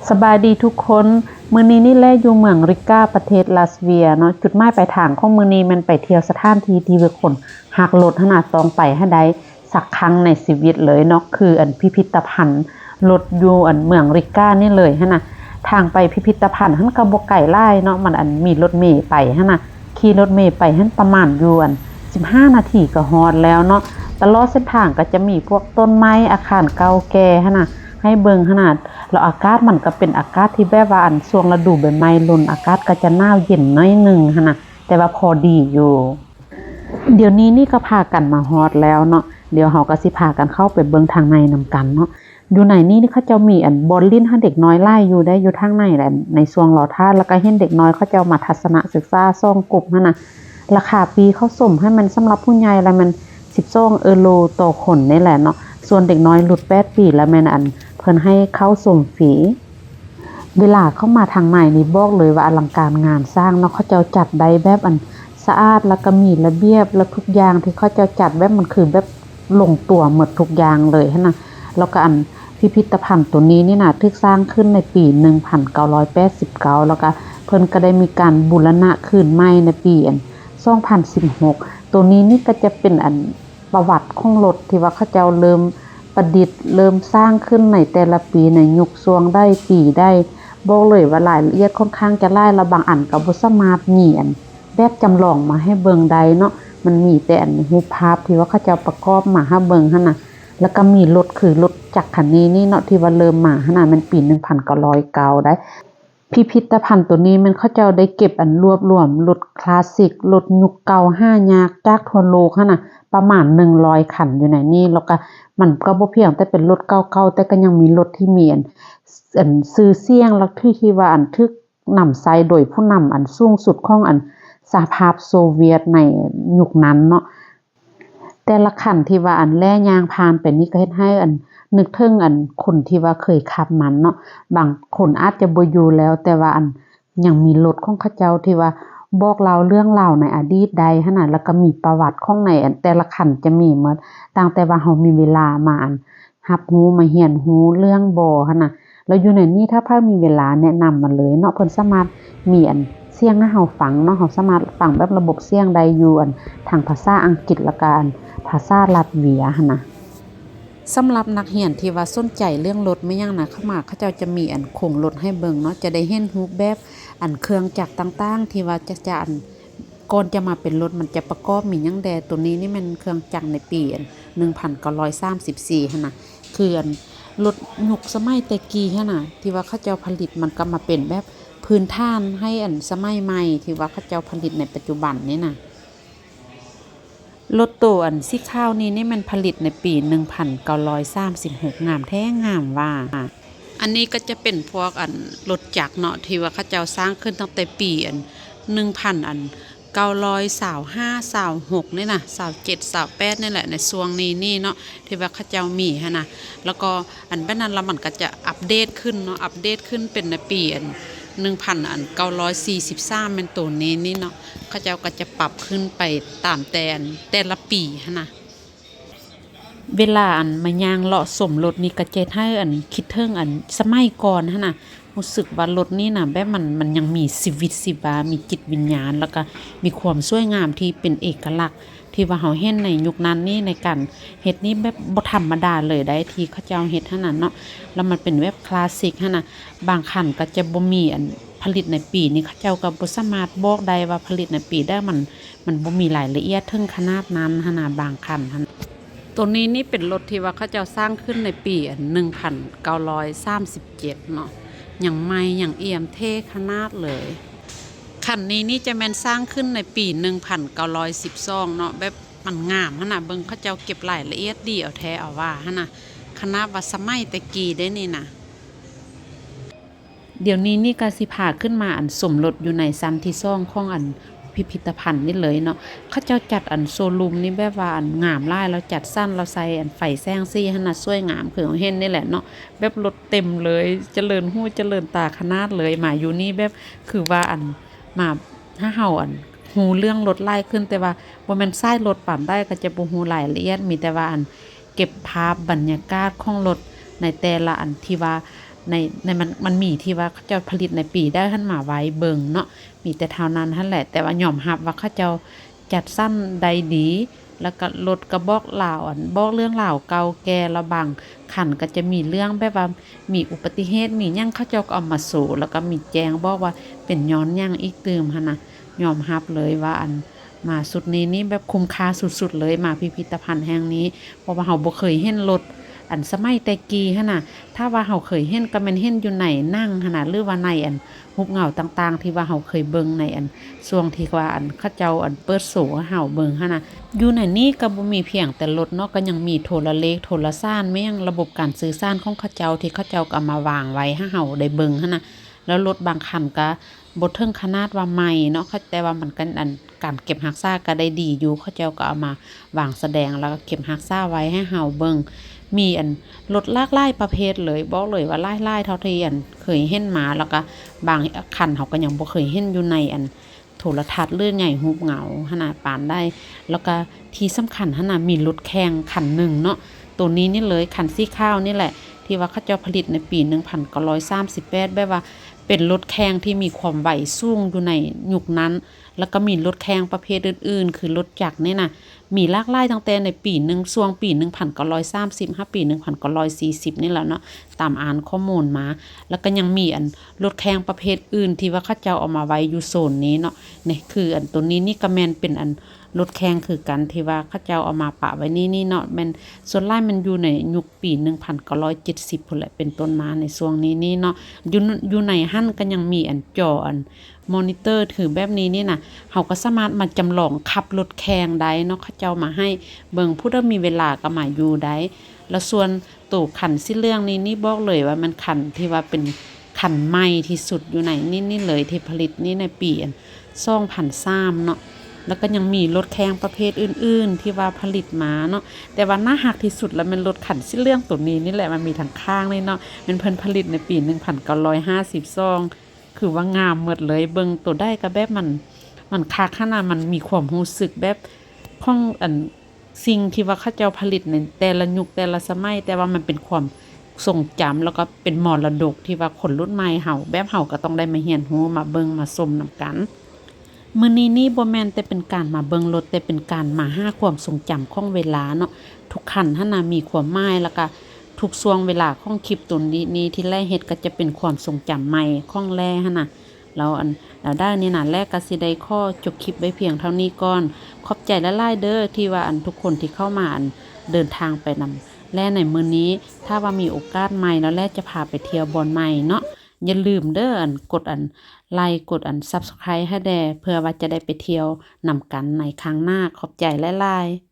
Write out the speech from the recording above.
ສະບາຍດີທຸກຄົນ, ມື້ນີ້ນີ້ແຫຼະຢູ່ເມືອງຣິກາ ປະເທດລາດເຊຍເນາະ. ຈຸດໝາຍປາຍທາງຂອງມື້ນີ້ແມ່ນໄປທ່ຽວສະຖານທີ່ທີ່ວ່າຄົນຮັກລົດຫັ້ນນະ ຕ້ອງໄປໃຫ້ໄດ້ສັກຄັ້ງໃນຊີວິດເລີຍເນາະ, ຄືອັນພິພິທະພັນລົດຢູ່ອັນເມືອງຣິການີ້ເລີຍຫັ້ນນະ. ທາງໄປພິພິທະພັນຫັ້ນກໍບໍ່ໄກຫຼາຍເນາະ, ມັນອັນມີລົດເມໄປຫັ້ນນະ, ຂີ່ລົດເມໄປຫັ້ນປະມານຢູ່ອັນສິບຫ້ານາທີກໍຮອດແລ້ວເນາະ. ຕະຫຼອດເສັ້ນທາງກໍຈະມີພວກຕົ້ນໄມ້ ອາຄານເກົ່າແກ່ຫັ້ນນະ ໃຫ້ເບິ່ງຫັ້ນນະ, ແລ້ວອາກາດມັນກໍເປັນອາກາດທີ່ແບບວ່າອັນຊ່ວງລະດູໃບໄມ້ຫຼົ່ນ ອາກາດກໍຈະໜາວເຢັນໜ້ອຍໜຶ່ງຫັ້ນນະ, ແຕ່ວ່າພໍດີຢູ່. ດຽວນີ້ນີ້ກໍພາກັນມາຮອດແລ້ວເນາະ, ດຽວເຮົາກໍຊິພາກັນເຂົ້າໄປເບິ່ງທາງໃນນຳກັນເນາະ. ຢູ່ໃນນີ້ເຂົາເຈົ້າມີອັນບ່ອນຫຼິ້ນໃຫ້ເດັກນ້ອຍຫຼາຍຢູ່ເດ້ ຢູ່ທາງໃນແຫຼະ ໃນຊ່ວງລໍຖ້າ, ແລ້ວກໍເຫັນເດັກນ້ອຍເຂົາເຈົ້າມາທັດສະນະສຶກສາສອງກຸ່ມຫັ້ນນະ. ລາຄາປີ້ເຂົ້າຊົມຫັ້ນແມ່ນສຳລັບຜູ້ໃຫຍ່ລະແມ່ນສິບສອງເອີໂຣຕໍ່ຄົນນີ້ແຫຼະເນາະ, ສ່ວນເດັກນ້ອຍຫຼຸດແປດປີລະແມ່ນອັນເພິ່ນໃຫ້ເຂົ້າຊົມຟຣີ. ເວລາເຂົ້າມາທາງໃນນີ້ບອກເລີຍວ່າອະລັງການງານສ້າງເນາະ, ເຂົາເຈົ້າຈັດໄດ້ແບບອັນສະອາດ ແລ້ວກໍມີລະບຽບ ແລ້ວທຸກຢ່າງທີ່ເຂົາເຈົ້າຈັດແບບມັນຄືແບບລົງຕົວໝົດທຸກຢ່າງເລີຍຫັ້ນນະ. ແລ້ວກໍອັນພິພິທະພັນໂຕນີ້ນີ້ນະ ຖືກສ້າງຂຶ້ນໃນປີໜຶ່ງພັນເກົ້າຮ້ອຍແປດສິບເກົ້າ ແລ້ວກໍເພິ່ນກໍໄດ້ມີການບູລະນະຄືນໃໝ່ໃນປີອັນສອງພັນສິບຫົກ. ໂຕນີ້ນີ້ກໍຈະເປັນອັນ ປະຫວັດຂອງລົດທີ່ວ່າເຂົາເຈົ້າເລີ່ມປະດິດ ເລີ່ມສ້າງຂຶ້ນໃນແຕ່ລະປີ ໃນຍຸກຊ່ວງໃດປີໃດ. ບອກເລີຍວ່າລາຍລະອຽດຂ້ອນຂ້າງຈະຫຼາຍ ແລ້ວບາງອັນກໍບໍ່ສາມາດມີອັນແບບຈຳລອງມາໃຫ້ເບິ່ງໄດ້ເນາະ, ມັນມີແຕ່ອັນຮູບພາບທີ່ວ່າເຂົາເຈົ້າປະກອບມາໃຫ້ເບິ່ງຫັ້ນນະ. ແລ້ວກໍມີລົດ ຄືລົດຈັກຄັນນີ້ນີ້ເນາະ ທີ່ວ່າເລີ່ມມາຫັ້ນນະ ແມ່ນປີໜຶ່ງພັນເກົ້າຮ້ອຍເກົ້າໄດ໋. ພິພິທະພັນໂຕນີ້ແມ່ນເຂົາເຈົ້າໄດ້ເກັບອັນລວບລວມລົດຄລາສສິກ ລົດຍຸກເກົ່າຫາຍາກຈາກທົ່ວໂລກຫັ້ນນະ ປະມານໜຶ່ງຮ້ອຍຄັນຢູ່ໃນນີ້. ແລ້ວກະມັນກໍບໍ່ພຽງແຕ່ເປັນລົດເກົ່າໆ ແຕ່ກໍຍັງມີລົດທີ່ມີອັນ ອັນຊື່ສຽງ ແລະ ທີ່ ທີ່ວ່າອັນຖືກນຳໃຊ້ໂດຍຜູ້ນຳອັນສູງສຸດຂອງອັນສະຫະພາບໂຊວຽດໃນຍຸກນັ້ນເນາະ. ແຕ່ລະຄັນທີ່ວ່າອັນແລ່ຍ່າງຜ່ານໄປນີ້ ກໍເຮັດໃຫ້ອັນນຶກເຖິງອັນຄົນທີ່ວ່າເຄີຍຂັບມັນເນາະ. ບາງຄົນອາດຈະບໍ່ຢູ່ແລ້ວ ແຕ່ວ່າອັນຍັງມີລົດຂອງເຂົາເຈົ້າທີ່ວ່າບອກເລົ່າເລື່ອງລາວໃນອະດີດໄດ້ຫັ້ນນະ, ແລ້ວກໍມີປະຫວັດຂອງໃນອັນແຕ່ລະຄັນຈະມີໝົດ, ຕັ້ງແຕ່ວ່າເຮົາມີເວລາມາອັນຮັບຮູ້ ມາຮຽນຮູ້ເລື່ອງບໍ່ຫັ້ນນະ. ແລ້ວຢູ່ໃນນີ້ ຖ້າໃຜມີເວລາແນະນຳມາເລີຍເນາະ, ເພິ່ນສາມາດມີອັນສຽງໃຫ້ເຮົາຟັງເນາະ, ເຮົາສາມາດຟັງແບບລະບົບສຽງໄດ້ຢູ່ອັນທາງພາສາອັງກິດ ແລ້ວກະອັນພາສາລັດເວຍຫັ້ນນະ. ສຳລັບນັກຮຽນທີ່ວ່າສົນໃຈເລື່ອງລົດແມ່ນຫຍັງນະ ເຂົ້າມາເຂົາເຈົ້າຈະມີອັນໂຄງລົດໃຫ້ເບິ່ງເນາະ, ຈະໄດ້ເຫັນຮູບແບບອັນເຄື່ອງຈັກຕ່າງໆ ທີ່ວ່າຈະ ຈະອັນ ກ່ອນຈະມາເປັນລົດມັນຈະປະກອບມີຫຍັງແດ່. ໂຕນີ້ນີ້ແມ່ນເຄື່ອງຈັກໃນປີອັນໜຶ່ງພັນເກົ້າຮ້ອຍສາມສິບສີ່ຫັ້ນນະ, ຄືອັນລົດຍຸກສະໄໝແຕ່ກີ້ຫັ້ນນະ ທີ່ວ່າເຂົາເຈົ້າຜະລິດ ມັນກໍມາເປັນແບບພື້ນຖານໃຫ້ອັນສະໄໝໃໝ່ທີ່ວ່າເຂົາເຈົ້າຜະລິດໃນປັດຈຸບັນນີ້ນະ. ລົດໂຕອັນສີຂາວນີ້ນີ້ແມ່ນຜະລິດໃນປີໜຶ່ງພັນເກົ້າຮ້ອຍສາມສິບຫົກ, ງາມແທ້ງາມວ່າ. ອັນນີ້ກໍຈະເປັນພວກອັນລົດຈັກເນາະ ທີ່ວ່າເຂົາເຈົ້າສ້າງຂຶ້ນຕັ້ງແຕ່ປີອັນໜຶ່ງພັນອັນເກົ້າຮ້ອຍຊາວຫ້າ ຊາວຫົກນີ້ນະ ຊາວເຈັດ ຊາວແປດນີ້ແຫຼະ ໃນຊ່ວງນີ້ນີ້ເນາະ ທີ່ວ່າເຂົາເຈົ້າມີຫັ້ນນະ. ແລ້ວກໍອັນແບບນັ້ນລະມັນກໍຈະອັບເດດຂຶ້ນເນາະ, ອັບເດດຂຶ້ນເປັນໃນປີອັນໜຶ່ງພັນອັນເກົ້າຮ້ອຍສີ່ສິບສາມ ແມ່ນໂຕນີ້ນີ້ເນາະ, ເຂົາເຈົ້າກໍຈະປັບຂຶ້ນໄປຕາມແຕ່ອັນແຕ່ລະປີຫັ້ນນະ. ເວລາອັນມາຍ່າງເລາະຊົມລົດນີ້ ກໍຈະເຮັດໃຫ້ອັນຄິດເຖິງອັນສະໄໝກ່ອນຫັ້ນນະ, ຮູ້ສຶກວ່າລົດນີ້ນະ ແບບມັນ ມັນຍັງມີຊີວິດຊີວາ ມີຈິດວິນຍານ ແລ້ວກໍມີຄວາມສວຍງາມທີ່ເປັນເອກະລັກ ທີ່ວ່າເຮົາເຫັນໃນຍຸກນັ້ນນີ້ ໃນການເຮັດນີ້ແບບບໍ່ທຳມະດາເລີຍໄດ໋ ທີ່ເຂົາເຈົ້າເຮັດຫັ້ນນະເນາະ. ແລ້ວມັນເປັນແບບຄລາສສິກຫັ້ນນະ, ບາງຄັນກໍຈະບໍ່ມີອັນຜະລິດໃນປີນີ້ ເຂົາເຈົ້າກໍບໍ່ສາມາດບອກໄດ້ວ່າຜະລິດໃນປີໃດ, ມັນ ມັນບໍ່ມີລາຍລະອຽດເຖິງຂະໜາດນັ້ນຫັ້ນນະ ບາງຄັນຫັ້ນ. ໂຕນີ້ນີ້ເປັນລົດທີ່ວ່າເຂົາເຈົ້າສ້າງຂຶ້ນໃນປີອັນໜຶ່ງພັນເກົ້າຮ້ອຍສາມສິບເຈັດເນາະ, ຍັງໃໝ່ຍັງອຽມເທ່ຂະໜາດເລີຍ. ຄັນນີ້ນີ້ຈະແມ່ນສ້າງຂຶ້ນໃນປີໜຶ່ງພັນເກົ້າຮ້ອຍສິບສອງເນາະ, ແບບມັນງາມຫັ້ນນະ, ເບິ່ງເຂົາເຈົ້າເກັບລາຍລະອຽດດີເອົາແທ້ເອົາວ່າຫັ້ນນະ, ຂະໜາດວ່າສະໄໝແຕ່ກີ້ເດ້ນີ້ນະ. ດຽວນີ້ນີ້ກໍຊິພາຂຶ້ນມາອັນຊົມລົດຢູ່ໃນຊັ້ນທີສອງຂອງອັນພິພິທະພັນນີ້ເລີຍເນາະ. ເຂົາເຈົ້າຈັດອັນໂຊຣູມນີ້ແບບວ່າອັນງາມຫຼາຍ, ລາວຈັດສັນ ລາວໃສ່ອັນໄຟແສງສີຫັ້ນນະ ສວຍງາມຄືເຮົາເຫັນນີ້ແຫຼະເນາະ, ແບບລົດເຕັມເລີຍ, ຈະເລີນຫູຈະເລີນຕາຂະໜາດເລີຍ. ມາຢູ່ນີ້ແບບຄືວ່າອັນມາຫາເຮົາອັນຮູ້ເລື່ອງລົດຫຼາຍຂຶ້ນ, ແຕ່ວ່າບໍ່ແມ່ນສາຍລົດປານໃດ ກໍຈະບໍ່ຮູ້ລາຍລະອຽດ, ມີແຕ່ວ່າອັນ ເກັບພາບບັນຍາກາດຂອງລົດໃນແຕ່ລະອັນທີ່ວ່າ ໃນ ໃນມັນ ມັນມີທີ່ວ່າເຂົາເຈົ້າຜະລິດໃນປີໃດຫັ້ນມາໄວ້ເບິ່ງເນາະ ມີແຕ່ເທົ່ານັ້ນຫັ້ນແຫຼະ. ແຕ່ວ່າຍອມຮັບວ່າເຂົາເຈົ້າຈັດສັນໄດ້ດີ ແລ້ວກໍລົດກໍບອກລາວ ອັນ ບອກເລື່ອງລາວເກົ່າແກ່ ແລ້ວບາງຄັນກໍຈະມີເລື່ອງແບບວ່າມີອຸບັດຕິເຫດ ມີຫຍັງ ເຂົາເຈົ້າກໍເອົາມາໂຊ ແລ້ວກໍມີແຈ້ງບອກວ່າເປັນຍ້ອນຫຍັງອີກຕື່ມຫັ້ນນະ. ຍອມຮັບເລີຍວ່າ ອັນ ມາຊຸດນີ້ນີ້ແບບຄຸ້ມຄ່າສຸດໆເລີຍ ມາພິພິທະພັນແຫ່ງນີ້ ເພາະວ່າເຮົາບໍ່ເຄີຍເຫັນລົດ ອັນ ສະໄໝແຕ່ກີ້ຫັ້ນນະ. ຖ້າວ່າເຮົາເຄີຍເຫັນກໍແມ່ນເຫັນຢູ່ໃນໜັງຫັ້ນນະ ຫຼືວ່າໃນ ອັນ ຮູບເງົາຕ່າງໆ ທີ່ວ່າເຮົາເຄີຍເບິ່ງໃນ ອັນ ຊ່ວງທີ່ວ່າ ອັນ ເຂົາເຈົ້າ ອັນ ເປີດໂຊໃຫ້ເຮົາເບິ່ງຫັ້ນນະ. ຢູ່ໃນນີ້ກໍບໍ່ມີພຽງແຕ່ລົດເນາະ ກໍຍັງມີໂທລະເລກ ໂທລະສານ ແມ່ນຫຍັງ ລະບົບການສື່ສານຂອງເຂົາເຈົ້າ ທີ່ເຂົາເຈົ້າກໍເອົາມາວາງໄວ້ໃຫ້ເຮົາໄດ້ເບິ່ງຫັ້ນນະ. ແລ້ວລົດບາງຄັນກໍ ບໍ່ເຖິງຂະໜາດວ່າໃໝ່ເນາະ ແຕ່ວ່າມັນກໍ ອັນ ການເກັບຮັກສາກໍໄດ້ດີຢູ່ ເຂົາເຈົ້າກໍເອົາມາວາງສະແດງ ແລ້ວກໍເກັບຮັກສາໄວ້ໃຫ້ເຮົາເບິ່ງ. ມີ ອັນ ລົດຫຼາກຫຼາຍປະເພດເລີຍ ບອກເລີຍວ່າຫຼາຍໆເທົ່າທີ່ ອັນ ເຄີຍເຫັນມາ ແລ້ວກໍບາງຄັນເຮົາກໍຍັງບໍ່ເຄີຍເຫັນຢູ່ໃນ ອັນ ໂທລະທັດ ຫຼື ໃນຮູບເງົາຫັ້ນນະປານໃດ. ແລ້ວກໍທີ່ສຳຄັນຫັ້ນນະ ມີລົດແຂ່ງຄັນໜຶ່ງເນາະ ໂຕນີ້ນີ້ເລີຍ ຄັນສີຂາວນີ້ແຫຼະ ທີ່ວ່າເຂົາເຈົ້າຜະລິດໃນປີໜຶ່ງພັນເກົ້າຮ້ອຍສາມສິບແປດ ແບບວ່າ ເປັນລົດແຂ່ງທີ່ມີຄວາມໄວສູງຢູ່ໃນຍຸກນັ້ນ ແລ້ວກໍມີລົດແຂ່ງປະເພດອື່ນໆ ຄືລົດຈັກນີ້ນະ ມີຫຼາກຫຼາຍຕັ້ງແຕ່ໃນປີໜຶ່ງ ຊ່ວງປີໜຶ່ງພັນເກົ້າຮ້ອຍສາມສິບ ຫາປີໜຶ່ງພັນເກົ້າຮ້ອຍສີ່ສິບນີ້ແຫຼະເນາະ ຕາມອ່ານຂໍ້ມູນມາ. ແລ້ວກໍຍັງມີ ອັນ ລົດແຂ່ງປະເພດອື່ນທີ່ວ່າເຂົາເຈົ້າເອົາມາໄວ້ຢູ່ໂຊນນີ້ເນາະ ນີ້ຄື ອັນ ໂຕນີ້ນີ້ກໍແມ່ນເປັນ ອັນ ລົດແຂ່ງຄືກັນ ທີ່ວ່າເຂົາເຈົ້າເອົາມາປະໄວ້ນີ້ນີ້ເນາະ ແມ່ນ ສ່ວນຫຼາຍແມ່ນຢູ່ໃນຍຸກປີໜຶ່ງພັນເກົ້າຮ້ອຍເຈັດສິບພຸ້ນແຫຼະ ເປັນຕົ້ນມາໃນຊ່ວງນີ້ນີ້ເນາະ. ຢູ່ ຢູ່ໃນຫັ້ນກໍຍັງມີ ອັນ ຈໍ ອັນ ມໍນິເຕີ ຖືແບບນີ້ນີ້ນະ ເຮົາກໍສາມາດມາຈຳລອງຂັບລົດແຂ່ງໄດ້ເນາະ ເຂົາເຈົ້າມາໃຫ້ເບິ່ງ ຜູ້ໃດມີເວລາກໍມາຢູ່ໄດ້. ແລ້ວສ່ວນໂຕຄັນສີເຫຼືອງນີ້ນີ້ ບອກເລີຍວ່າແມ່ນຄັນທີ່ວ່າເປັນຄັນໃໝ່ທີ່ສຸດຢູ່ໃນນີ້ນີ້ເລີຍ ທີ່ຜະລິດນີ້ໃນປີ ອັນ ສອງພັນສາມເນາະ. ແລ້ວກໍຍັງມີລົດແຂ່ງປະເພດອື່ນໆທີ່ວ່າຜະລິດມາເນາະ ແຕ່ວ່າໜ້າຮັກທີ່ສຸດລະແມ່ນລົດຄັນສີເຫຼືອງໂຕນີ້ນີ້ແຫຼະ ມັນມີທາງຂ້າງນີ້ເນາະ ແມ່ນເພິ່ນຜະລິດໃນປີໜຶ່ງພັນເກົ້າຮ້ອຍຫ້າສິບສອງ ຄືວ່າງາມໝົດເລີຍ ເບິ່ງໂຕໃດກໍແບບມັນ ມັນຄັກຫັ້ນນະ ມັນມີຄວາມຮູ້ສຶກແບບຂອງ ອັນ ສິ່ງທີ່ວ່າເຂົາເຈົ້າຜະລິດໃນແຕ່ລະຍຸກແຕ່ລະສະໄໝ ແຕ່ວ່າມັນເປັນຄວາມຊົງຈຳ ແລ້ວກໍເປັນມໍລະດົກທີ່ວ່າຄົນລຸ້ນໃໝ່ເຮົາ ແບບເຮົາກໍຕ້ອງໄດ້ມາຮຽນຮູ້ ມາເບິ່ງ ມາຊົມນຳກັນ. ມື້ນີ້ນີ້ບໍ່ແມ່ນແຕ່ເປັນການມາເບິ່ງລົດ ແຕ່ເປັນການມາຫາຄວາມຊົງຈຳຂອງເວລາເນາະ ທຸກຄັນຫັ້ນນະມີຄວາມໝາຍ ແລ້ວກະທຸກຊ່ວງເວລາຂອງຄລິບໂຕນີ້ນີ້ທີ່ແລ່ເຮັດ ກໍຈະເປັນຄວາມຊົງຈຳໃໝ່ຂອງແລ່ຫັ້ນນະ. ແລ້ວ ອັນ ແລ້ວໄດ້ນີ້ນະ ແລ່ກໍຊິໄດ້ຂໍຈົບຄລິບໄວ້ພຽງເທົ່ານີ້ກ່ອນ. ຂອບໃຈຫຼາຍໆເດີ້ ທີ່ວ່າ ອັນ ທຸກຄົນທີ່ເຂົ້າມາ ອັນ ເດີນທາງໄປນຳແລ່ໃນມື້ນີ້. ຖ້າວ່າມີໂອກາດໃໝ່ແລ້ວ ແລ່ຈະພາໄປທ່ຽວບ່ອນໃໝ່ເນາະ. ຢ່າລືມເດີ້ ອັນ ກົດ ອັນ ໄລ ກົດ ອັນ Subscribe ໃຫ້ແດ່ ເພື່ອວ່າຈະໄດ້ໄປທ່ຽວນຳກັນໃນຄັ້ງໜ້າ. ຂອບໃຈຫຼາຍໆ.